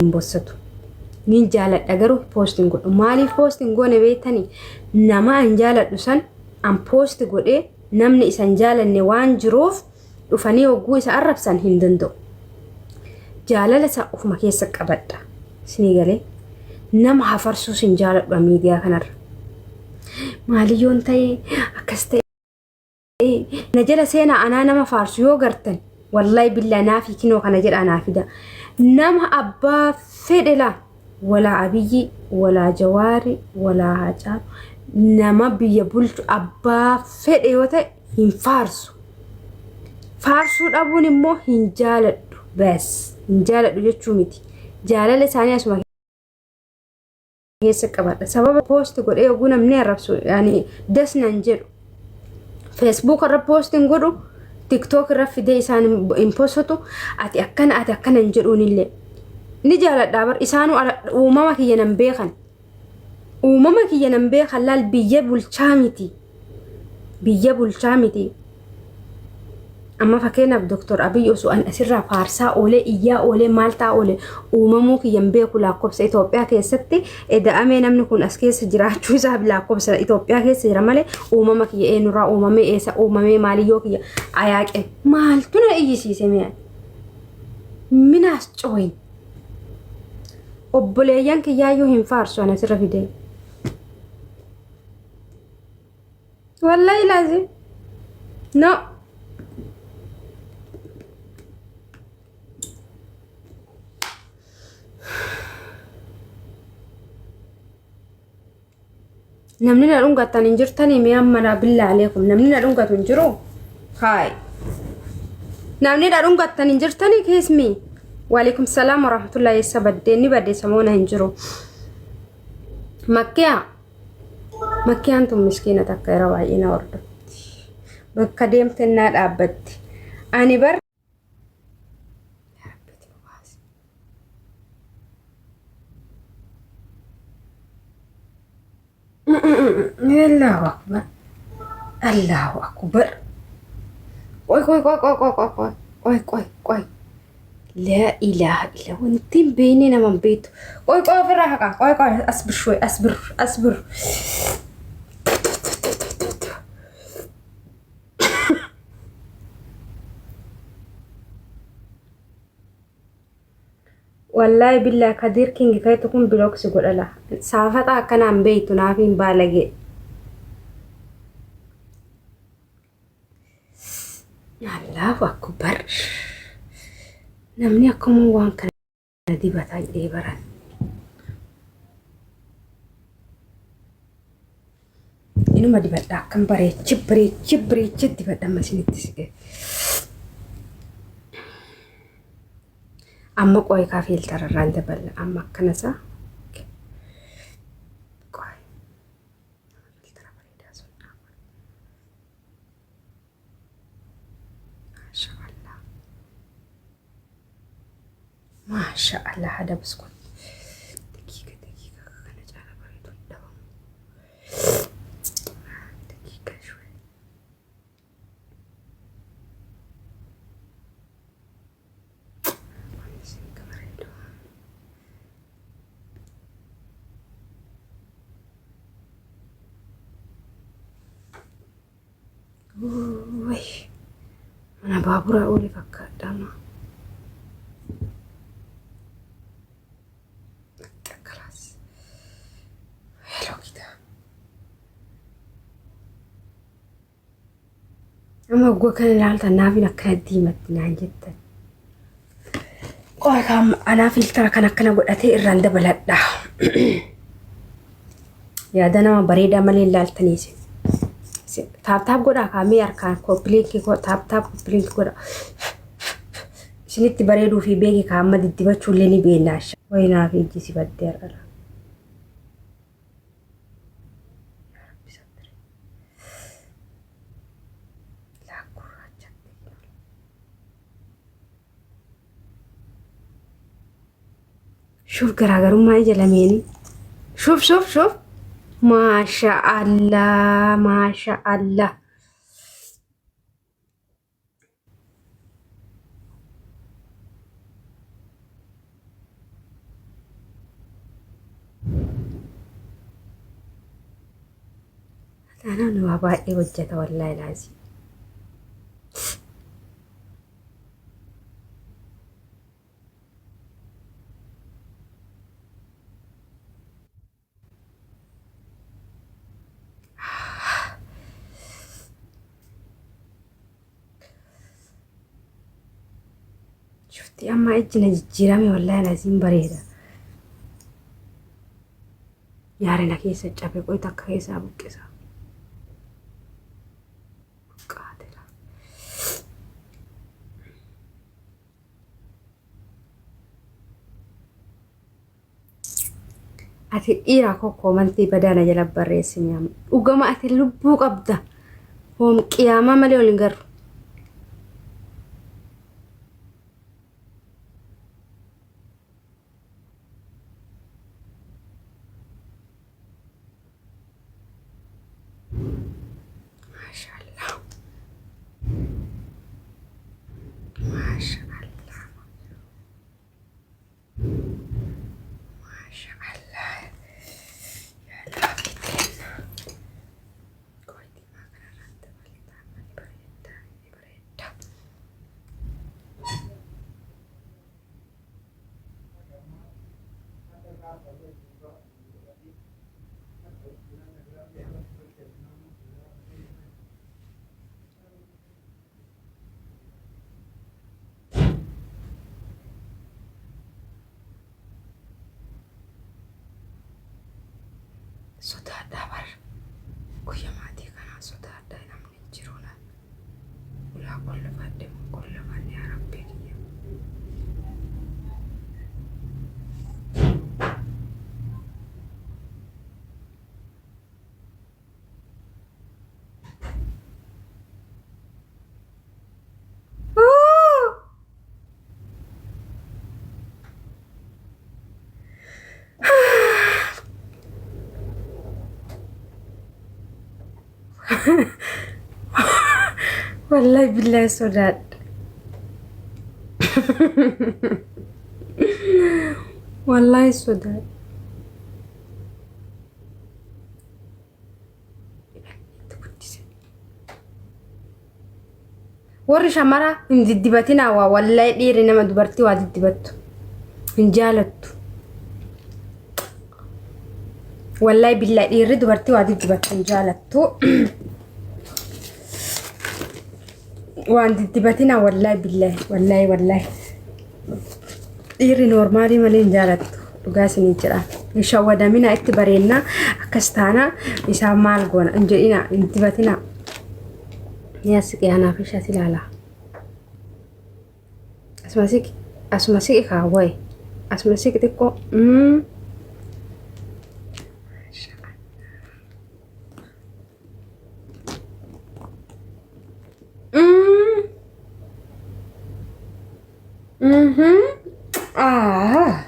hin bossatu. Nin jaaladha garuu poost hin godhu. Maaliif poost hin goone beektanii? Nama an jaaladhu san an poost godhee namni isa hin jaalanne waan jiruuf dhufanii hogguu isa arrabsan hin danda'u. Jaalala isaa ofuma keessa qabadha. Isinii galee nama hafarsuus hin jaaladhu miidiyaa kanarra. Maaliyyoon ta'e akkas ta'e. Na jala seenaa anaa nama faarsu yoo gartan wallahi billaa naafi kinoo kana jedhaa naa fida. Nama abbaa fedhe laa walaa Abiyyi walaa Jawaari walaa Haacaalu nama biyya bulchu abbaa fedhe yoo ta'e hin faarsu. Faarsuu dhabuun immoo hin jaaladhu. Bas hin jaaladhu jechuu miti. Jaalala isaanii asuma keessa qabadha. Sababa poost godhee oguu namni arrabsu yani das nan jedhu. Facebook irra poost hin godhu, TikTok irra fidee isaan hin postotu, ati akkana ati akkana hin jedhuun illee. Ni jaaladha bar isaanuu uumama kiyya nan beekan. Uumama kiyya nan beekan laal biyya bulchaa miti. Biyya bulchaa miti. Amma fakkeenyaaf Dr. Abiy osoo an asirraa faarsaa oolee iyyaa oolee maal ta'a oole uumamuu kiyya hin beeku lakkoofsa Itoophiyaa keessatti eda'amee namni kun as keessa jiraachuu isaaf lakkoofsa Itoophiyaa keessa jira malee uumama kiyya eenyurraa uumamee eessa uumamee maaliyyoo kiyya ayaaqe maaltu na iyyisiise mi'a minaas cooyin obboleeyyan kiyyaayyuu hin faarsu an asirra fidee. Wallahi laazim. No. Namni na dhungattan hin jirtanii mee amma na billaa aleekum namni na dhungatu hin jiru. Haay. Namni na dhungattan hin jirtanii keessmi. Waalaikum salaam warahmatullahi eessa baddee ni badde samoona hin jiru. Makkiyaa. Makkiyaan tun miskiina takka yeroo baay'ee na hordofti. Bakka deemte naa dhaabbatti. Ani bar Yaa Rabbi nu baasi. Allahu akbar. Allahu akbar. Qoy qoy qoy qoy qoy qoy qoy qoy qoy qoy. Laa ilaaha illa wanti hin beekne nama hin beektu. Qoy qoy ofirraa haqaa. Qoy qoy asbir shooy asbir asbir. Wallaahi billaa Kadiir King keetu kun bilooksi godhala. Saafaxa akkanaan beektu naaf hin baalagee. Allahu akbar. Namni akkuma waan kana dibataa jedhee baran. Inuma dibadha akkam bareechi bareechi bareechi dibadha amma isinitti siqee. Amma qo'ee kaa fiiltararraan daballa amma akkana isaa. Qo'ee. Filtara bareedaa sun Maasha Allah. Maasha Allah hada buskut. Daqiiqa daqiiqa kana caala bareedu hin dhabamu. Daqiiqa shwee. Kunis akka bareedu. Wuy, mana baaburaa oole fakkaadha amma. Akkalaas. Hello kitaa. Amma hogguu kana ilaaltan naafin akkana diimatti naan jettan. Qoy kaam anaa filtara kan akkana godhatee irraan dabaladha. Yaada nama bareedaa malee ilaaltanii isin. Taap taap godhaa kaamee harkaan koppiliinkii taap taap koppiliinkii godha. Isinitti bareeduu fi beeki kaamma diddibachuu illee ni beekna. Wayinaa fi ijji si baddee har'a. Yaa Rabbi sattiri. Laa gurraachatti. Shuuf garaagarummaa ija lameenii. Shuuf shuuf shuuf. Maasha Allah maasha Allah. Taanaan waa baay'ee hojjeta wallaahi laazii. Shufti amma ijji na jijjiirame wallaahi laaziin bareeda. Nyaarina keessa cabe qoy takka keessaa buqqisa. Buqqaatela. Ati dhiira koo koomantii badaa na jala barreessini amma. Dhugama ati lubbuu qabda. Hoom qiyaamaa malee ol hin garru. Maashaallah. Maashaallah. Maashaallah. Yaa laafiteenna. Qoitii maa kanarraan dabalataa ni bareeda ni bareeda. Sodaadhaa bar guyya maatii kanaa sodaadhaa namni hin jiru na ulaa qollofadhe moo qollofanne yaa rabbii kiyya. Wallahi billahi sodaadha. Wallahi sodaadha. Itti guddise. Warri shamara hin diddibatinaa waa wallahi dhiirri nama dubartii waa diddibattu hin jaalattu. Wallahi billahi dhiirri dubartii waa diddibattu hin jaalattu. Waan diddibatinaa wallahi billahi wallahi wallahi. Dhiirri noormaalii malee hin jaalattu. Dhugaa isinii jedha. Hin shawwadamina itti bareennaa akkas taana isaan maal goona hin jedhina hin dibatina. Ni as siqee anaaf ishee as ilaala. Asuma siqi asuma siqi kaawwaye asuma siqi xiqqoo. Ah.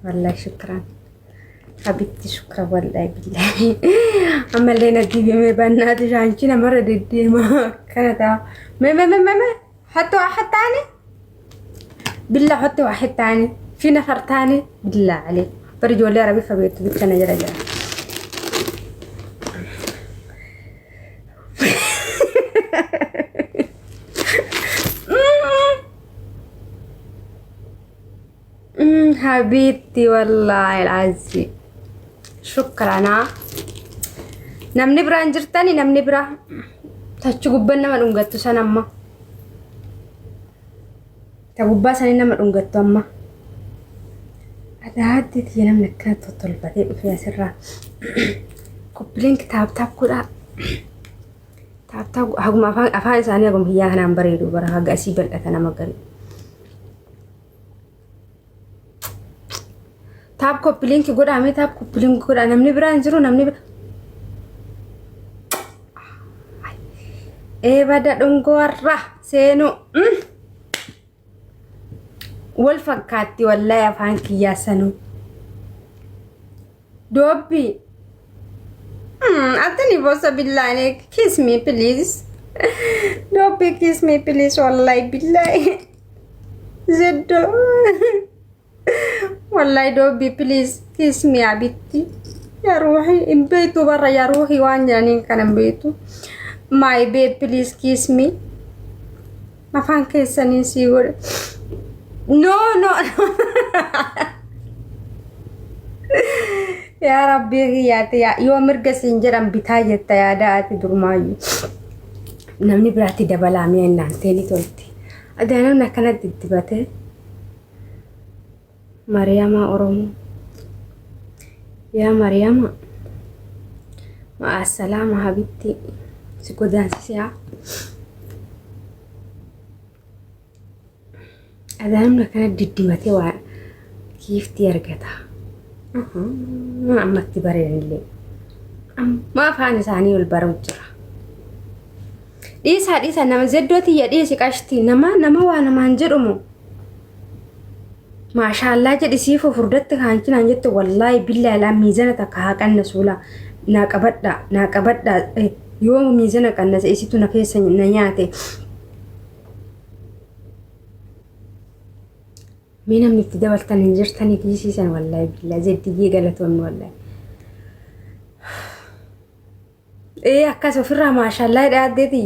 Wallahi shukran. Habitti shukran wallahi billahi. Ammallee na dibame bannaati shaanchi namarra deddeema akkana ta'a. Me me me me me حط واحد تاني بالله حط واحد تاني في نفر تاني بالله عليك برجو ولا ربي فبيت بيتنا جرى جرى. حبيبتي والله العظيم شكرا. Namni biraan jirtani namni biraa tachi gubbaan nama dhungattu san amma ta gubbaa sanii nama dhungattu amma adaaddi tiyya namni akkana tottolfatee dhufee asirraa koppiliin tap tap godhaa tap tap haguma afaan afaan isaanii haguma kiyyaa kanaan bareedu bara haga asii bal'ata nama garii. Tap copy link godhaa mee tap copy link godhaa namni biraan jiru namni bira. Ee bada dhungoo har'a seenu. Wal fakkaatti wallahi afaan kiyyaa sanuu. Doobbii. Atini bosa billahi kiss me please. Doobbii kiss me please wallahi billahi. Zeddo. Wallahi doobbii please kiss me abitti. Yaa ruuxii hin beektu barra yaa ruuxii waan jedhaniin kana hin beektu. My babe please kiss me. Afaan keessaniin sii godhe. No no no. Yaa rabbii kiyyaatti yaa yoo mirga siin jedhan bitaa jetta yaada ati durmaayyuu. Namni biraatti dabalaa mi'a innaan teeni tolti. Adaa namni akkanatti dibatee. Mariyamaa Oromoo. Yaa Mariyama. Ma'aa salaama habitti si godaansise haa. Adaa namni akkana diddimatee waa giiftii argata. Ammatti bareedanillee. Amma afaan isaanii ol baruu jira. Dhiisaa dhiisaa nama zeddoo tiyya dhiisi qashtii nama nama waa namaan jedhumu. Maashaallaa jedhi siifoo furdatti kaanchi naan jette wallaahi billaahi laa miizana takka haa qannasu laa naa qabadhaa naa qabadhaa yoo miizana qannase isitu na keessa na nyaate. Mee namni itti dabaltan hin jirtanii kiisiisan wallaahi billaahi zeddiyyee galatoonni wallaahi. Ee akkas ofirraa maashaallaa jedha addeeti.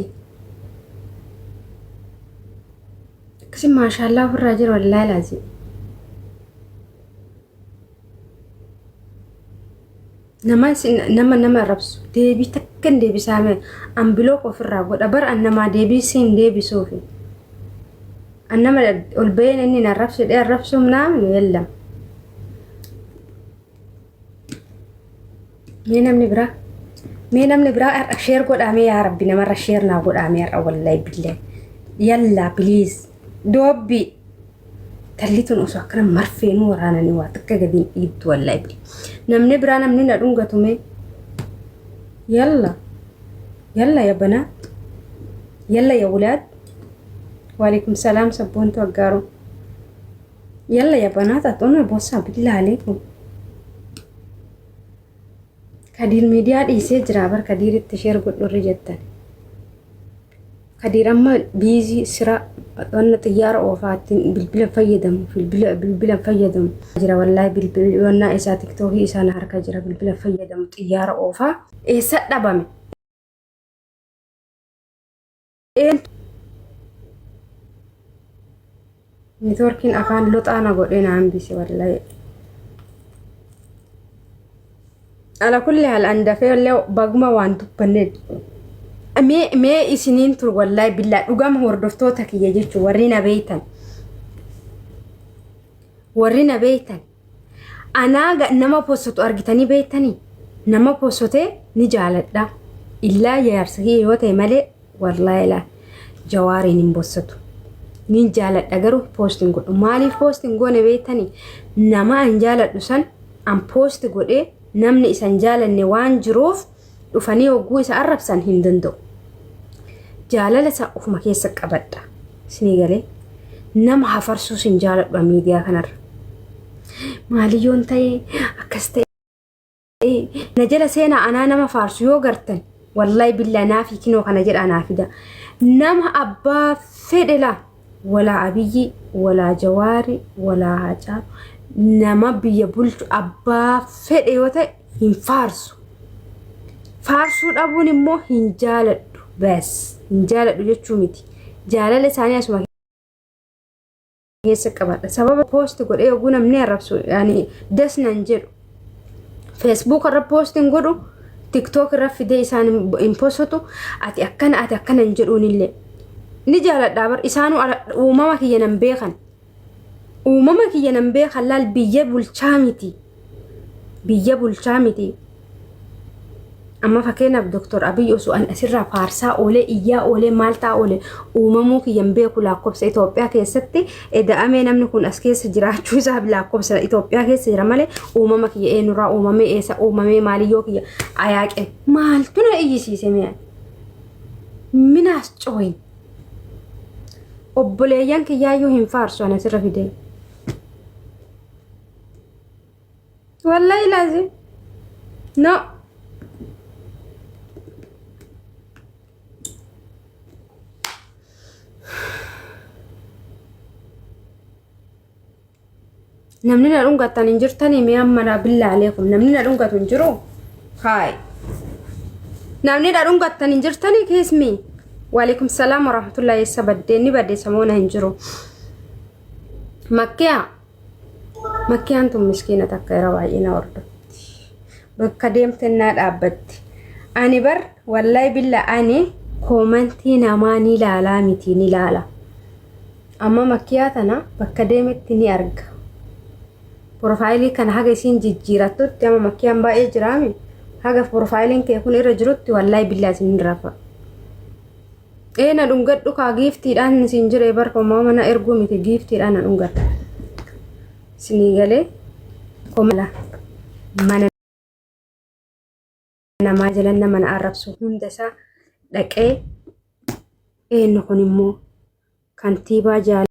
Akkasi maashaallaa ofirraa jira wallaahi laazim. Nama nama nama arrabsu deebii takka hin deebisaame an bilook ofirraa godha bar an namaa deebii siin deebisuufi. An nama ol baheen inni na arrabsu jedhee arrabsuum naamnu yellam. Mee namni biraa mee namni biraa har'a sheer godhaa mee yaa rabbi namarra sheer naa godhaa mee har'a wallahi billahi yallaa please doobbi talli tun osoo akkana marfeenuu waraananii waa takka gadi hin dhiibdu wallahi billahi namni biraa namni na dhungatu mee yalla yalla ya banaat yalla ya wulaad waalaikum salaam sabboontu aggaaruu Yalla ya banaat atona bossa billah alaikum. Kadiir miidiyaa dhiisee jira bar Kadiiritti sheer godhu irra jettan. Kadiir amma biizii sira wanna xiyyaara oofaatti bilbila fayyadamu bilbila bilbila fayyadamu jira wallaahi bilbila wannaa isaa tiktookii isaa na harka jira bilbila fayyadamu xiyyaara oofaa eessa dhabame. Eentu Neetworkiin afaan loxaa na godhee na hambise wallahi. Ala kulli haal an dafee illee baguma waan dubbanne mee mee isiniin tur wallahi billaa dhugama hordoftoota kiyya jechuun warri na beeytan warri na beeytan Anaa nama postotu argitanii beektanii? Nama postotee ni jaaladha. Illaa jaarsa kiyya yoo ta'e malee wallaahi laa jawaariin hin bossatu. Nin jaaladha garuu poost hin godhu. Maaliif poost hin goone beektanii? Nama an jaaladhu san an poost godhee namni isa hin jaalanne waan jiruuf dhufanii hogguu isa arrabsan hin danda'u. Jaalala isaa ofuma keessa qabadha. Isinii galee nama hafarsuus hin jaaladhu miidiyaa kanarra. Maaliyyoon ta'e akkas ta'e na jala seenaa anaa nama faarsu yoo gartan wallahi billaa naafi kinoo kana jedhaa naa fida. Nama abbaa fedhe laa walaa Abiyyi walaa Jawaari walaa Haacaalu nama biyya bulchu abbaa fedhe yoo ta'e hin faarsu. Faarsuu dhabuun immoo hin jaaladhu. Bas hin jaaladhu jechuu miti. Jaalala isaanii asuma keessa qabadha. Sababa poost godhee oguu namni arrabsu yani das nan jedhu. Facebook irra poost hin godhu. TikTok irra fidee isaan hin postotu. Ati akkana ati akkana hin jedhuun illee. Ni jaaladha bar isaanuu uumama kiyya nan beekan. Uumama kiyya nan beekan laal biyya bulchaa miti. Biyya bulchaa miti. Amma fakkeenyaaf Dr. Abiy osoo an asirraa faarsaa oolee iyyaa oolee maal ta'a oolee uumamuu kiyya hin beeku lakkoofsa Itoophiyaa keessatti eda'amee namni kun as keessa jiraachuu isaa lakkoofsa Itoophiyaa keessa jira malee uumama kiyya eenyurraa uumamee eessa uumamee maaliyyoo kiyya ayaaqe maaltu na iyyisiise mi'a minaas cooyin obboleeyyan kiyyaayyuu hin faarsu an asirra fidee. Wallahi laazim. No. Namni na dhungattan hin jirtanii mee amma na billaalee kun namni na dhungatu hin jiru. Haay. Namni na dhungattan hin jirtanii keessmi. Waalaikum salaam warahmatullahi eessa baddee ni badde samoona hin jiru. Makkiyaa. Makkiyaan tun miskiina takka yeroo baay'ee na hordofti. Bakka deemte naa dhaabbatti. Ani bar wallahi billa ani koomantii namaa ni ilaalaa miti ni ilaala. Amma makkiyaa tana bakka deemetti ni arga. Profaayilii kana haga isiin jijjiirattutti amma makkiyaan baay'ee jiraami. Haga profaayiliin kee kun irra jirutti wallahi billaa isin hin rafa. Ee na dhungadhu kaa giiftiidhaan isin jiree bar homaa mana erguu miti giiftiidhaan na dhungadha. Isinii galee komala mana namaa jalan nama na arrabsu hunda isaa dhaqee eenyu kun immoo kantiibaa jaal.